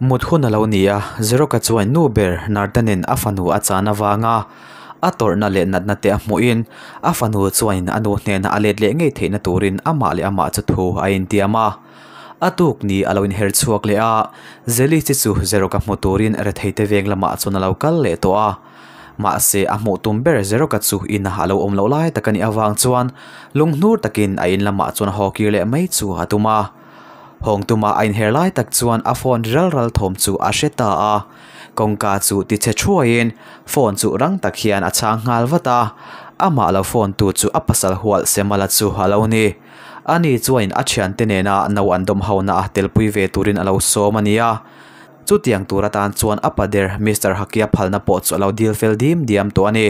Mut hun a lo ni a, Zeroka chuan nu ber Nardanin a fanu a chan avanga a tawrhna leh natna te a hmuhin a fanu chuanin a nu hnena a let leh ngei theihna turin amah leh amah chu thu a intiam a. A tuk ni a lo inher chhuak leh a, Zelisi chu Zeroka hmu turin retheite veng lamah chuan a lo kal leh tawh a. Mahse a hmuh tum ber Zeroka chu ina a lo awm loh lai tak a nih avang chuan lunghnur takin a in lamah chuan haw kir leh mai chu a tum a. Hawng tuma a inher lai tak chuan a phone ral ral thawm chu a hre ta a, kawngka chu ti chhe thuaiin phone chu rang tak hian a chhang nghal vat a, amah lo phone tu chu a pasal hual Semala chu a lo ni. Ani chuanin a thiante nena no an dawm hona a telpui ve turin a lo sawm a ni a, chutiang tur atan chuan a pader Mister Hakia phalna pawh chu a lo dil fel dim diam tawh a ni.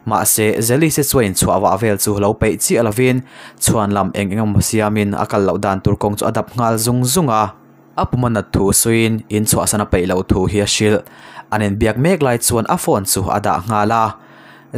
Mahse, Zelise chuan inchhuah vah vel chu lo peih chiah lovin chhuan lam eng eng emaw siamin a kal loh dan tur kawng chu a dap nghal zung zung a. A puma nat thu suiin inchhuahsan a peih loh thu hi a hrilh. An inbiak mek lai chuan a phone chu a dah nghal a.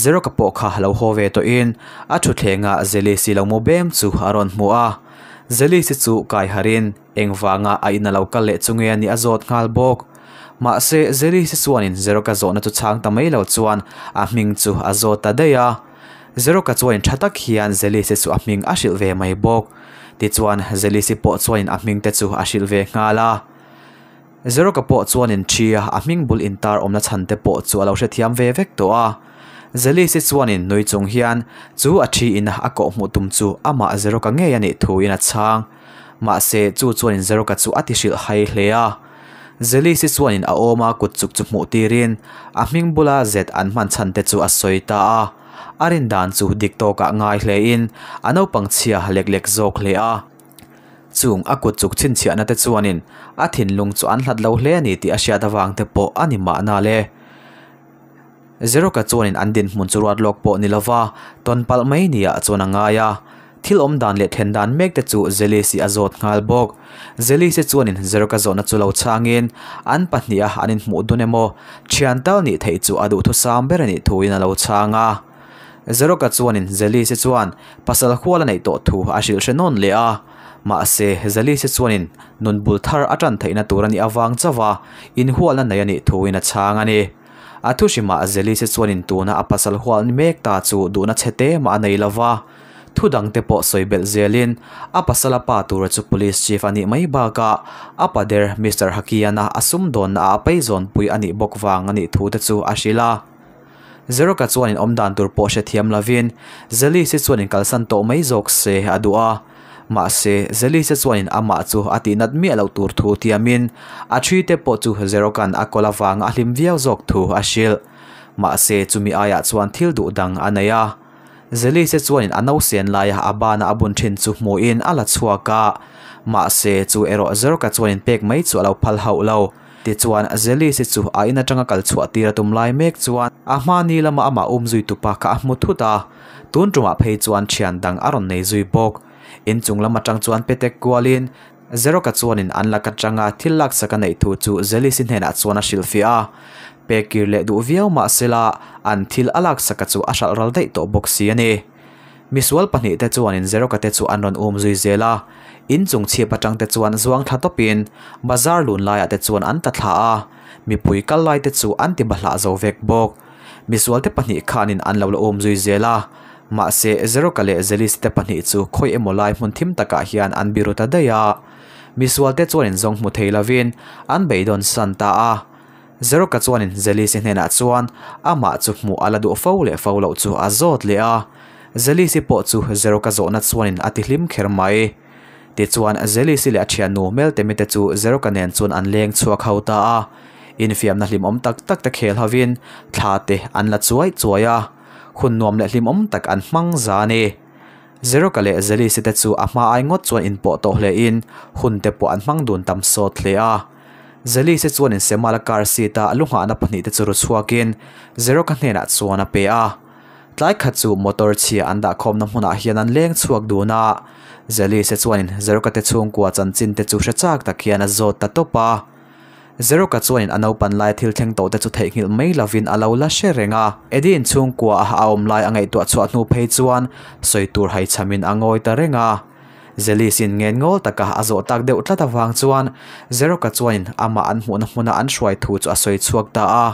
Zeroka pawh kha lo haw ve tawhin a thutthlengah Zelise lo mu bem chu a rawn hmu a. Zelise chu kai harhin Engvanga a in a lo kal leh chu nge a nih a zawt nghal bawk. Mahse, Zelise chuanin Zeroka zawhna chu chhang ta mai lo chuan a hming chu a zawt ta daih a. Zeroka chuanin tha tak hian Zelise chu a hming a hrilh ve mai bawk. Tichuan, Zelise pawh chuanin a hming te chu a hrilh ve nghal a. Zeroka pawh chuanin thi a a hming bul intar awmna chhan te pawh chu a lo hrethiam ve vek tawh a. Zelise chuanin nui chung hian chu a thi in a kawhhmuh tum chu amah Zeroka ngei a nih thuin a chhang. Mahse, chu chuanin Zeroka chu a ti hrilh hai hle a. Zelisi chuanin a awma kut chuk chu hmuh tirin a hming bula zet an hman chhan te chu a sawi ta a. A rin dan chu dik tawkah ngai hlein a naupang chhia lek lek zawk hle a. Chung a kut chuk chhinchhiahna te chuanin a thinlung chu an hlat lo hle a ni tih a hriat avang te pawh a ni mahna le. Zeroka chuanin an dinhmun chu ruat lawk pawh ni lova tawn palh mai niah chuan a ngai a. Thil awm dan leh then dan mek te chu Zelisi a zawt nghal bawk. Zelisi chuanin Zeroka zawhna chu lo chhangin an pahniha an inhmuh dun emaw thian tal nih theih chu a duhthusam ber a nih thuin a lo chhang a. Zeroka chuanin Zelisi chuan pasal hual a neih tawh thu a hrilh hre nawn leh a. Mahse, Zelisi chuanin nun bul thar a tan theihna tur a nih avang chauh a inhualna nei a nih thuin a chhang a ni. A thu hrimah Zelise chuanin tuna a pasal hual ni mek ta chu duhna chhe te mah a nei lo va, thu dangte pawh sawi belh zelin a pasal a pa tura chu Police Chief a nih mai bakah a pa der Mister Hakiana a sumdawnna ah a peizawnpui a nih bawk vang a nih thu te chu a hrilh a. Zeroka chuanin awmdan tur pawh hrethiam lovin Zelise chuanin kalsan tawh mai zawk se a duh a. Mahse, Zelise chuanin amah chu a tihnat miah loh tur thu tiamin a thi te pawh chu Zeroka'n a kawl avanga a hlim viau zawk thu a hrilh. Mahse, chumi aiah chuan thil duh dang a nei a. Zelise chuanin a nausen laia a bana a bun thin chu hmuhin a la chhuak a. Mahse, chu erawh Zeroka chuanin pek mai chu a lo phal hauh lo. Tichuan, Zelise chu a in atanga kal chhuah tir a tum lai mek chuan a hmani lama amah um zui tupa kha a hmu thut a. Tun tumah phei chuan thian dang a rawn nei zui bawk. Inchung lam atang chuan petek kualin Zeroka chuanin an lak atanga thil laksak a neih thu chu Zelisi hnenah chuan a hrilhfiah a. Pek kir leh duh viau mahsela an thil a laksaka chu a hralh ral daih tawh bawk si a ni. Misual pahnihte chuanin Zeroka te chu an rawn um zui zel a. Inchung chhip atang te chuan zuang thla tawpin bazar lun laiah te chuan an ta thla a. Mipui kal lai te chu an ti bahlah zo vek bawk. Misualte pahnih khanin an lo la awm zui zel a, mahse Zeroka leh Zelis te pahnih chu khawi emaw lai hmun thim takah hian an biru ta daih a. Misualte chuanin zawng hmu thei lovin an beidawn san ta a. Zeroka chuanin Zelisi hnenah chuan amah chu hmuh a la duh fo leh fo loh chu a zawt leh a. Zelisi pawh chu Zeroka zawhna chuanin a tihlim kher mai. Tichuan Zelisi leh a thiannu Meltemi te chu Zeroka nen chuan an leng chhuak ho ta a. Infiamna hlimawm tak tak te khel hovin thla te an la chuai chuai a, hun nuam leh hlimawm tak an hmang za a ni. Zeroka leh Zelisi te chu a hma ai ngawt chuan inpawh tawh hlein hun te pawh an hmang dun tam sawt hle a. Zelisi chuan insemala car seat a lu nghahna pahnih te chu ru chhuakin Zeroka hnenah chuan a pe a. Tlai khat chu motor chhia an dahkhawmna hmunah hian an leng chhuak dun a, Zelise chuanin Zeroka te chhungkua chanchin te chu hre chak tak hian a zawt ta tawp a. Zeroka chuanin a naupan lai thil thleng tawh te chu theihnghilh mai lovin a lo la hre reng a. Eddie inchhungkua a awm lai a ngaihtuah chhuah hnu phei chuan sawi tur haichhamin a ngawi ta reng a. Zelis-in ngenngawl taka a zawh tak deuh tlat avang chuan Zeroka chuanin amah an hmuhna hmuna an hruai thu chu a sawi chhuak ta a.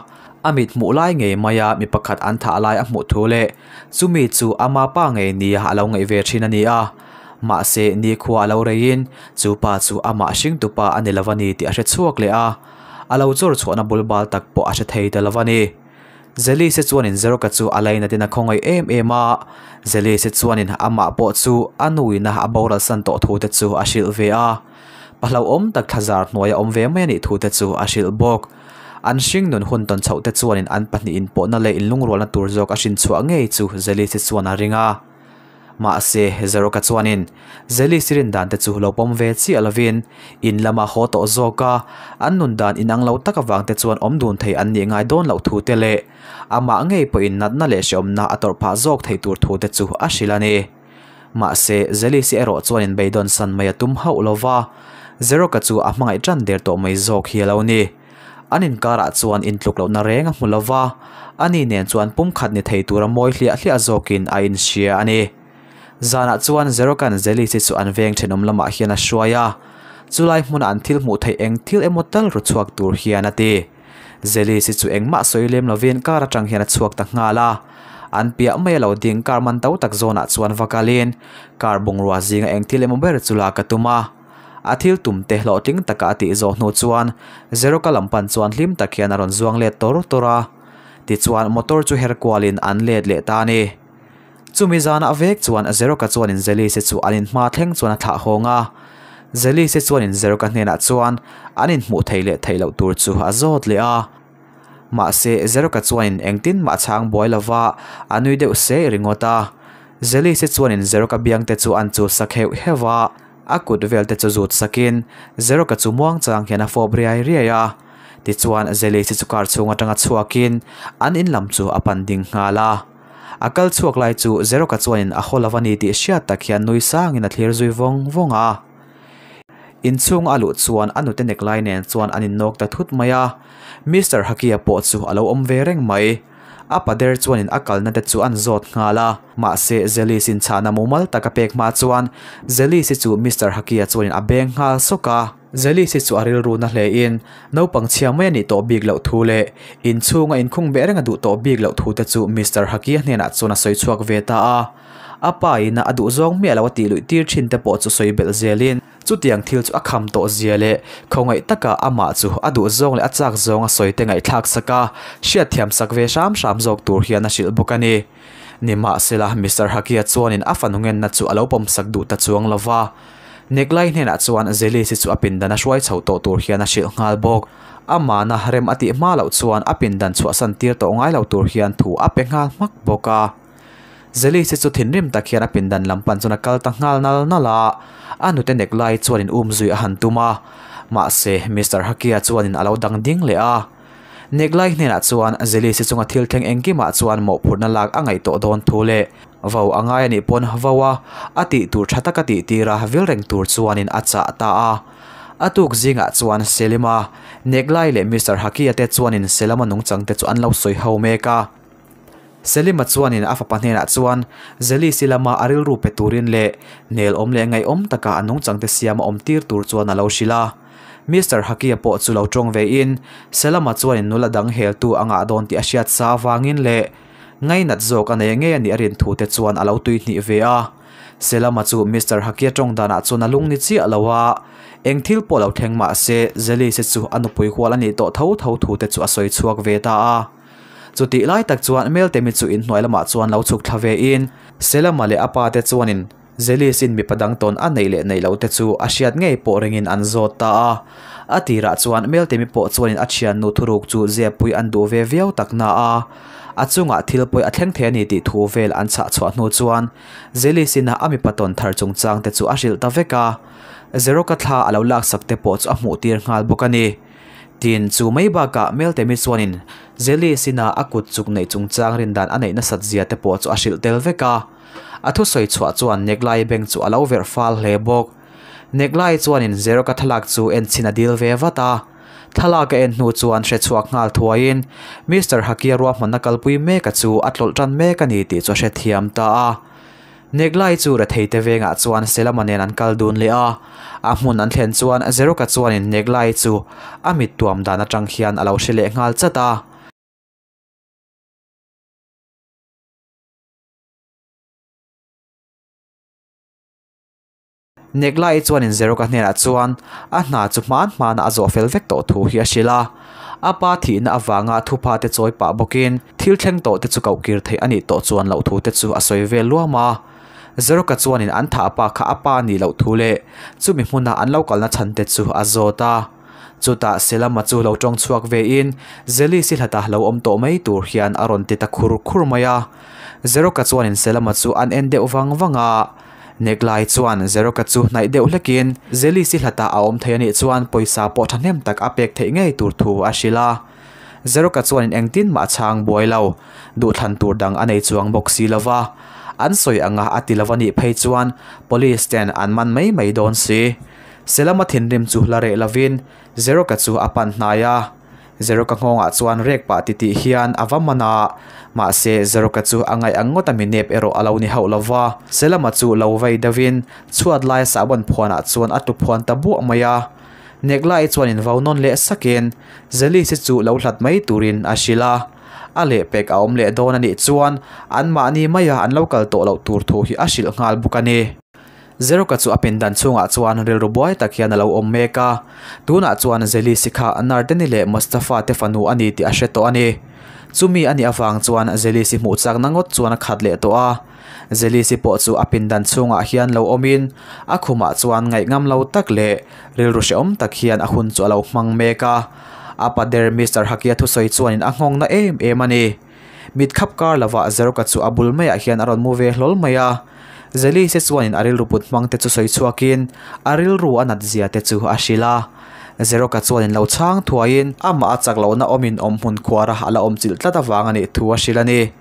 A mit hmuh lai ngei maia mi pakhat an thah lai a hmuh thu leh chumi chu ama pa ngei nia a lo ngaih ve thin a ni a. Mahse nikhua a lo reiin chu pa chu amah hringtupa a ni lo a ni tih a hre chhuak leh a. A lo chawr chhuahna bul bal tak pawh a hre thei ta lo a ni. Zelise chuanin Zeroka chu a lainatin a khawngaih em em a, Zelise chuanin amah pawh chu a nuina a boral san tawh thu te chu a hrilh ve a, pa hlauhawm tak thlazar hnuaia awm ve mai a nih thu te chu a hrilh bawk. An hring nun hun tawn chhoh te chuanin an pahnih inpawhna leh inlungrualna tur zawk a hrin chhuah ngei chu Zelise chuan a ring a. Mahse, Zeroka chuanin Zelis rin dan te chu lo pawm ve chiah lovin in lama haw tawh zawk a, an nun dan inang lo tak avang te chuan awm dun thei an nih ngai dawn loh thu te leh amah ngei pawhin natna leh hrehawmna a tawrh phah zawk thei tur thu te chu a hrilh a ni. Mahse, Zelis erawh chuanin beidawn san mai a tum hauh lo va, Zeroka chu a hmangaih tan der tawh mai zawk hi a lo ni. An inkarah chuan intluk lohna reng a hmu lo va, ani nen chuan pumkhat ni thei tura mawi hliah hliah zawkin a inhria a ni. Zanah chuan Zerokan Zelisi chu an veng thenawm lamah hian a hruai a, chulai hmuna an thil hmuh theih eng thil emaw tal ru chhuak tur hian a ti. Zelisi chu engmah sawi lem lovin car atang hian a chhuak ta nghal a, an piah mai a lo ding car man to tak zawnah chuan va kalin car bungrua zinga eng thil emaw ber chu lak a tum a. A thil tum te hlawhtling taka a tih zawh hnu chuan Zeroka lam pan chuan hlim tak hian a rawn zuang let tawr tawr a. Tichuan motor chu her kualin an let leh ta a ni. Chumi zanah vek chuan Zeroka chuanin Zelise chu an inhma thleng chuan a thlah hawng a. Zelise chuanin Zeroka hnenah chuan an inhmuh theih leh theih loh tur chu a zawt leh a. Mahse, Zeroka chuanin engtin mah chhang buai lova a nui deuh se ringawt a. Zelise chuanin Zeroka biangte chu an chul sak heuh heuh a. A kut vel te chu zut sakin Zeroka chu muang chang hian a fawp riai riai a. Tichuan Zelise chu car chhung atanga chhuakin an in lam chu a pan ding nghal a. A kal chhuak lai chu Zeroka chuanin a haw lo a ni tih hriat tak hian nui sangin a thlir zui vawng vawng a. Inchhung a luh chuan a nute nek lai nen chuan an innawk ta thut mai a. Mister Hakia pawh chu a lo awm ve reng mai. A pader chuanin a kalna te chu an zawt nghal a, mahse Zelis in chhahna mumal tak a pek hma chuan Zelis-i chu Mister Hakia chuanin a beng nghal sawk a. Zelis-i chu a rilru na hle in naupang chhia mai a nih tawh bik loh thu leh inchhunga inkhung beh reng a duh tawh bik loh thu te chu Mister Hakia hnenah chuan a sawi chhuak ve ta a. A pa ina a duh zawng miah lo a tih luih tir thin te pawh chu sawi belh zelin Chutiang thil chu a kham tawh zia leh khawngaih taka amah chu a duh zawng leh a chak zawng a sawi te ngaihthlak sak a, hriatthiam sak ve hram hram zawk tur hian a hrilh bawk a ni. Nimahsela, Mister Hakia chuanin a fanu ngenna chu a lo pawm sak duh ta chuang lo va. Neklai hnenah chuan Zelisi chu a pindan a hruai chho tawh tur hian a hrilh nghal bawk. Amahna rem a tih hma loh chuan a pindan chhuahsan tir tawh ngai lo tur hian thu a pe nghal hmak bawk a. Zelise chu thinrim tak hian a pindan lam pan chuan a kal ta nghal nal nal a, a nute nek lai chuanin um zui a han tum a, mahse Mister Hakia chuanin a lo dang ding leh a. Nek lai hnenah chuan Zelise chunga thil thleng engkimah chuan mawhphurhna lak a ngaih tawh dawn thu leh vo a ngai a nih pawn vo a, a tih tur tha taka tih tira vil reng tur chuanin a chah ta a. A tuk zingah chuan Selima, nek lai leh Mister Hakia te chuanin Selama nungchang te chu an lo sawi ho mek a. Selima chuanin a fapa hnenah chuan Zelisi lama a rilru pe turin leh nelawm leh ngaihawm taka a nungchangte siam a awm tir tur chuan a lo hrilh a. Mister Hakia pawh chu lo tawng vein Selama chuanin nula dang heltu a ngah dawn tih a hriat sa avangin leh ngainat zawk a nei ngei a nih a rin thute chuan a lo tuihnih ve a. Selama chu Mister Hakia tawng danah chuan a lung ni chiah lo a, eng thil pawh lo thleng mah se Zelisi chu a nupui hual a nih tawh tho tho thute chu a sawi chhuak ve ta a. Chutih lai tak chuan Meltemi chu inhnuai lamah chuan lo chhuk thla ve in, Selama leh a pa te chuanin Zelis-in mipa dang tawn a neih leh neih loh te chu a hriat ngei pawh ringin an zawt ta a. A tirah chuan Meltemi pawh chuanin a thiannu thuruk chu zepui an duh ve viau tak na a, a chungah thil pawi a thleng thei a ni tih thu vel an chhah chhuah hnu chuan Zelis-in a mipa tawn thar chungchang te chu a hrilh ta vek a. Zeroka thla a lo laksak te pawh chu a hmuh tir nghal bawk a ni. Tin, chu mai bakah Meltemi chuanin Zeli sinah a kut chuk neih chungchang rindan a neih nasat zia te pawh chu a hrilh tel vek a. A thusawi chhuah chuan Neklai beng chu a lo verh fal hle bawk. Neklai chuanin Zeroka thlalak chu en chhin a dil ve vat a. Thlalak a en hnu chuan hre chhuak nghal thuaiin Mister Hakia ruahmanna kalpui meka chu a tlawlh tan mek a ni tih chu a hrethiam ta a. Neglai chu rethei te vengah chuan Selama nen an kal dun leh a, a hmun an thlen chuan Zeroka chuanin Neglai chu a mit tuam dan atang hian a lo hre leh nghal chat a. Neglai chuanin Zeroka hnenah chuan a hna chu hman hmana a zawh fel vek tawh thu hi a hrilh a, a pa thihna avanga thupa te chawi pah bawkin thil thleng tawh te chu koh kir theih a nih tawh chuan loh thu te chu a sawi vel luam a. Zeroka chuanin an thah pa kha a pa nih loh thu leh chumi hmuna an lo kalna chhan te chu a zawt a. Chutah Selama chu lo tawng chhuak vein Zelis-i hlata lo awm tawh mai tur hian a rawn ti ta khur khur mai a. Zeroka chuanin Selama chu an en deuh vang vang a. Neklai chuan Zeroka chu hnaih deuh hlekin Zelis-i hlata a awm thei anih chuan pawisa pawh thahnem tak a pek theih ngei tur thu a hrilh a. Zeroka chuanin engtin mah a chhang buai lo, duhthlan tur dang a nei chuang bawk si lo va. An sawi anga a ti lo anih phei chuan Police ten an man mai mai dawn si. Selama thinrim chu la reh lovin Zeroka chu a pan hnai a. Zeroka nghawngah chuan rek pah titih hian a va man a, mahse Zeroka chu a ngaih ang ngawt a mi nep erawh a lo ni hauh lo va. Selama chu lo vei deuhin chhuat laia sahbawn phuanah chuan a tlu phuan ta buah mai a. Neklai chuan invau nawn leh sakin Zelis-i chu lo hlat mai turin a hrilh a. A lehpek a awm leh dawn a nih chuan anmahni maia an lo kal tawh loh tur thu hi a hrilh nghal bawk a ni. Zeroka chu a pindan chhungah chuan rilru buai tak hian a lo awm mek a, tunah chuan Zelis-i kha Nardeni leh Mustafa te fanu a ni tih a hre tawh a ni. Chumi a nih avang chuan Zelis-i hmuh chakna ngawt chuan a khat leh tawh a. Zelis-i pawh chu a pindan chhungah hian lo awmin a khumah chuan ngaihngam lo tak leh rilru hrehawm tak hian a hun chu a lo hmang mek a. A pader Mister Hakia thusawi chuanin a nghawngna em em a ni. Mit khap kar lovah Zeroka chu a bul maiah hian a rawn mu ve hlawl mai a. Zelise chuanin a rilru put hmang te chu sawi chhuakin a rilru a nat zia te chu a hrilh a. Zeroka chuanin lo chhang thuaiin amah a chak lohna awmin awm hmun khuara a la awm chilh tlat avang a nih thu a hrilh a ni.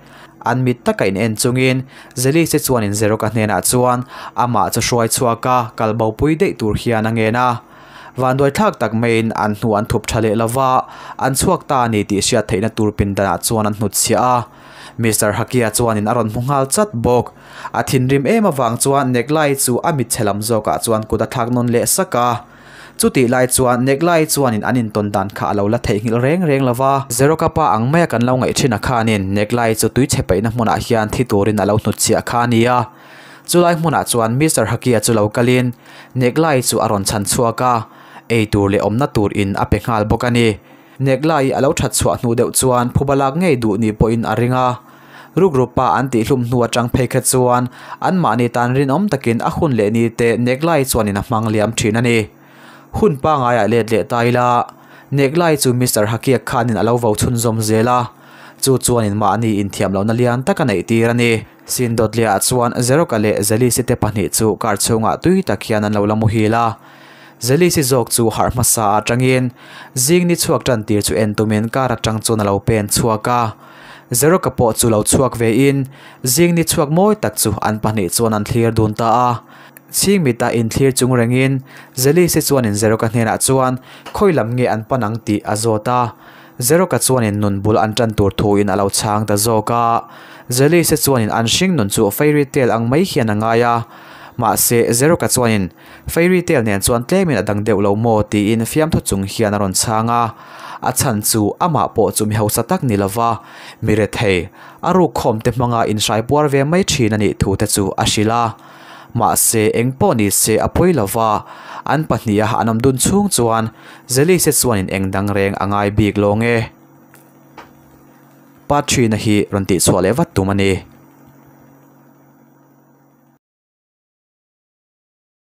An mit taka in en chungin Zelise chuanin Zeroka hnenah chuan amah chu hruai chhuak a kal bopui daih tur hian a ngen a. Vanduai thlak tak maiin an hnu an thup tha leh lo va, an chhuak ta a ni tih hriat theihna tur pindanah chuan an hnutchhiah a. Mister Hakia chuanin a rawn hmu nghal chat bawk. A thinrim em avang chuan Neklai chu a mit chhe lam zawkah chuan kut a thlak nawn leh sak a. Chutih lai chuan Neklai chuanin an intawn dan kha a lo la theihnghilh reng reng lo va. Zeroka pa ang maia kan lo ngaih thin a khanin Neklai chu tui chhe paihna hmunah hian thi turin a lo hnutchhiah kha a ni a. Chulai hmunah chuan Mister Hakia chu lo kalin Neklai chu a rawn chhan chhuak a, ei tur leh awmna tur in a pe nghal bawk a ni. Neklai a lo that chhuah hnu deuh chuan phuba lak ngei duh ni pawhin a ring a. Rukrupa an tihhlum hnu atang phei kha chuan anmahni tan rinawm takin a hun leh ni te Neklai chuanin a hmang liam thin a ni. Hun pangaiah let leh ta ila, Neklai chu Mister Hakiak khanin a lo vo chhunzawm zel a, chu chuanin mahni inthiam lohna lian tak a neih tir a ni. Sin dawtliah chuan Zeroka leh Zelisi te pahnih chu car chhungah tui tak hian an lo la muhil a. Zelisi zawk chu harh hmasa atangin zing ni chhuak tan tir chu en tumin car atang chuan a lo pen chhuak a. Zeroka pawh chu lo chhuak vein zing ni chhuak mawi tak chu an pahnih chuan an thlir dun ta a. Chhing mita inthlir chung rengin Zelisi chuanin Zeroka hnenah chuan khawi lam nge an pan ang tih a zawt a. Zeroka chuanin nun bul an tan tur thuin a lo chhang ta zawk a. Zelise chuanin an hring nun chu fairy tale ang mai hian a ngai a. Mahse, Zeroka chuanin fairy tale nen chuan tlemin a dang deuh lo maw tiin fiamthu chung hian a rawn chhang a. A chhan chu amah pawh chu mi hausa tak ni lova, mi rethei, a rukkhawm te hmanga inhrai puar ve mai thin a nih thu te chu a hrilh a. Mahse, eng pawh ni se a pawi lova, an pahniha an awm dun chhung chuan Zelise chuanin eng dang reng a ngai bik lawng e. Pa Trina hi rawn tihchhuah leh vat tum a ni.